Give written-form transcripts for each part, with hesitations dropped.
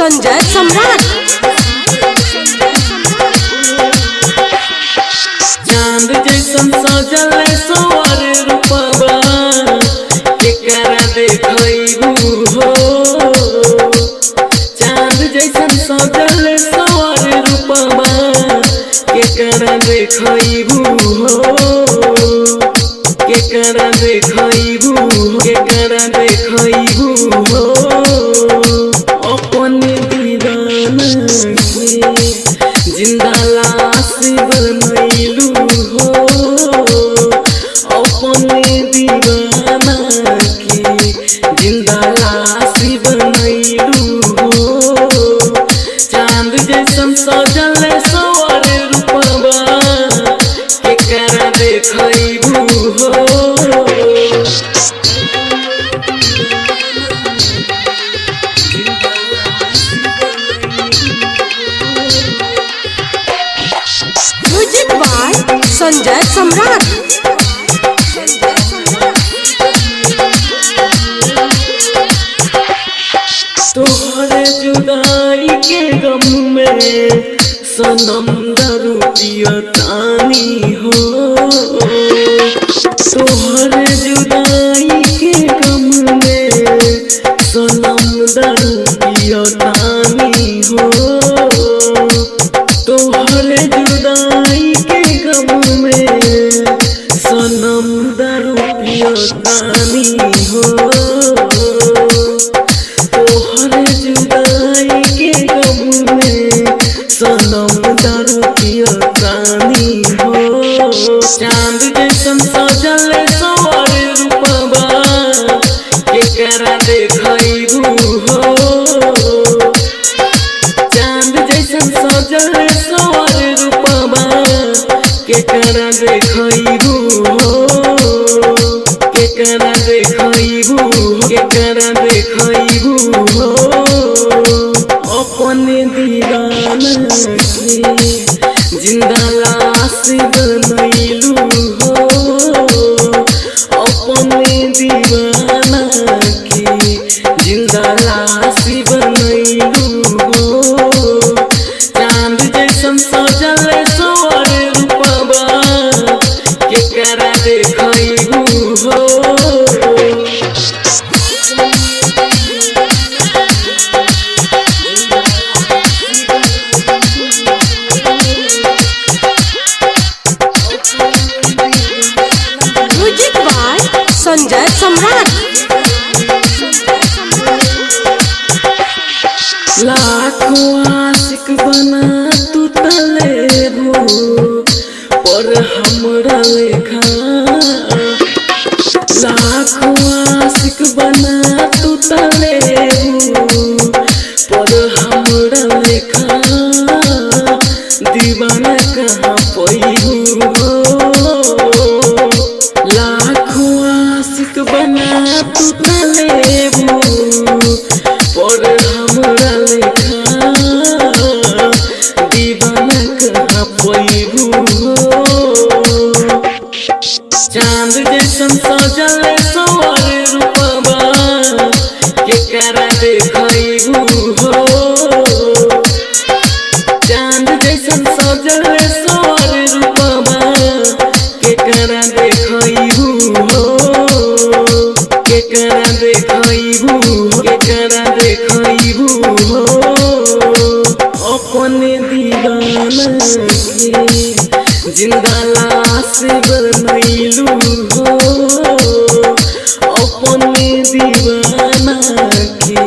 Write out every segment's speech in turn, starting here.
संजय सम्राट। चांद जैसन सजल सवर रूपवा केकरा देखैबू हो। चांद जैसन सजल सवर रूपवा केकरा देखैबू हो। केकरा देखैबू, केकरा देखैबू हो। अपन दीवाना के जिंदा लाश बनैलू हो। अपन दीवाना के जिंदा लाश बनैलू हो। चांद जैसन सजल सवर रूपवा केकरा देखैबू हो। म्यूजिक बाय संजय सम्राट। तोहरे जुदाई के गम में सनम दारू पियतानी हो। तोहरे जुदाई के गम में सनम दारू पियतानी हो। तोहरे जुदाई के गम में सनम दारू पियतानी हो। तोहर जुदाई के गम में सनम दारू पियतानी हो। चांद जैसन सजल सवर रूपवा केकरा देखैबू हो। चांद जैसन सजल सवर रूपवा केकरा देखैबू हो। केकरा देखैबू, केकरा देखैबू हो। अपन दीवाना के जिंदा लाश बनैलू हो। अपन दीवाना के जिंदा लाश बनैलू हो। चांद जैसन सजल सवर रूपवा केकरा देखैबू हो। म्यूजिक बाय संजय सम्राट। लाखों आशिक बना तू तलेबू पर हमरा लेखा। लाखों आशिक बना तू तलेबू पर हमरा लेखा दीवाना कहाँ पैबू हो। लाखों आशिक बना तू तलेबू पर हमरा लेखा दीवाना कहाँ पैबू हो। चांद जैसन सजल सवर रूपवा केकरा देखैबू हो। चांद जैसन सजल सवर रूपवा केकरा देखैबू हो। केकरा देखैबू, केकरा देखैबू हो। अपन दीवाना के जिंदा लाश बनैलू हो। अपन दीवाना के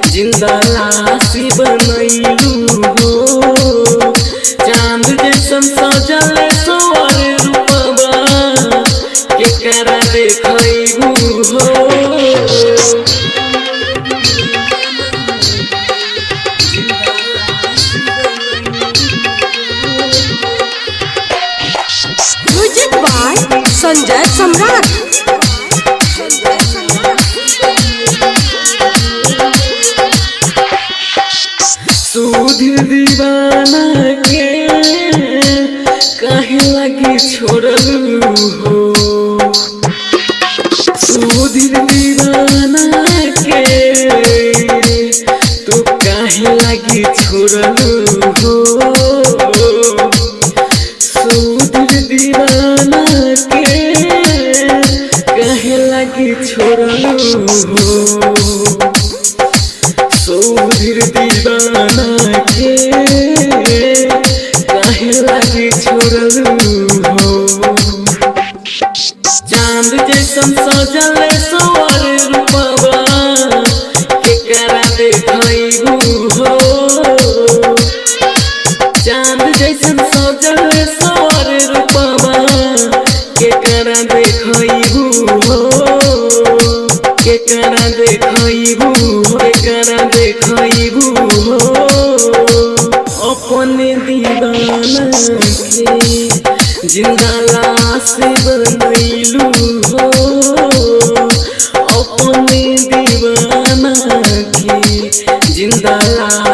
जिंदा लाश बनैलू हो। चांद जैसन सजल सवर रूपवा केकरा देखैबू हो। म्यूजिक बाय संजय सम्राट। सुधीर दीवाना के काहे लगी छोड़लू हो। सुधीर दीवाना के तू काहे छोड़लू हो। सुधीर दीवाना के कहे लगी छोड़लू हो। सुधीर दीवाना के कहे लगी छोड़लू हो। चांद जैसन सजल सवर रूपवा केकरा देखैबू हो। चांद जैसन सजल सवर रूपवा केकरा देखैबू हो। केकरा देखैबू हो, केकरा देखैबू हो। अपने दीवाना के जिंदा लाश बनैलू हो। अपने दीवाना के जिंदा लाश